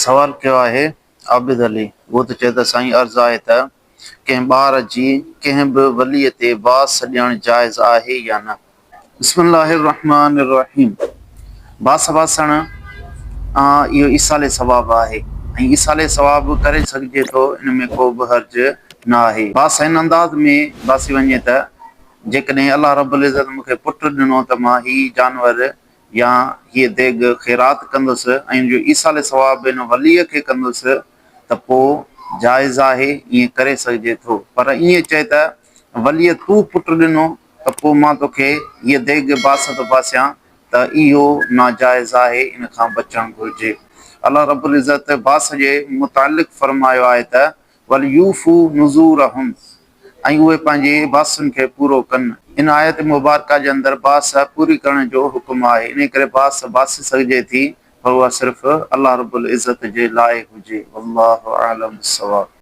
سوال ڪيو آهي عابد علي اهو ٿو چئي ته سائين عرض آهي ته ڪنهن ٻار جي ڪنهن به ولي تي باس ڏيڻ جائز آهي يا نه؟ بسم الله الرحمٰن الرحيم باس باسڻ اهو ايصال ثواب آهي ۽ ايصال ثواب ڪري سگهجي ٿو ان ۾ ڪو به حرج نه آهي. باس هن انداز ۾ باسي وڃي ته جيڪڏهن الله رب العزت مون کي پٽ ڏنو ته مان هي جانور يا هيء ديڳ خيرات ڪندس ۽ ان جو ايصال ثواب ان وليء کي ڪندس ته پوء جائز آهي، ائين ڪري سگهجي ٿو. پر ائين چئي ته وليء تون پٽ ڏنو ته پوء مان توکي هيء ديڳ باس ٿو باسيان ته اهو ناجائز آهي، ان کان بچڻ گهرجي. الله رب العزت باس جي متعلق فرمايو آهي ته وليوفوا نذورهم ۽ اهي پنهنجي باسن کي پورو ڪن. ان آيت مبارڪه جي اندر باس پوري ڪرڻ جو حڪم آهي، انهي ڪري باس باسي سگهجي ٿي پر اها صرف الله رب العزت جي لاء هجي. والله اعلم بالصواب.